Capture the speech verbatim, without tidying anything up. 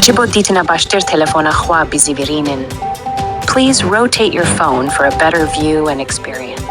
Ji bo dîtina baştir telefona xwe bizîvirînin. Please rotate your phone for a better view and experience.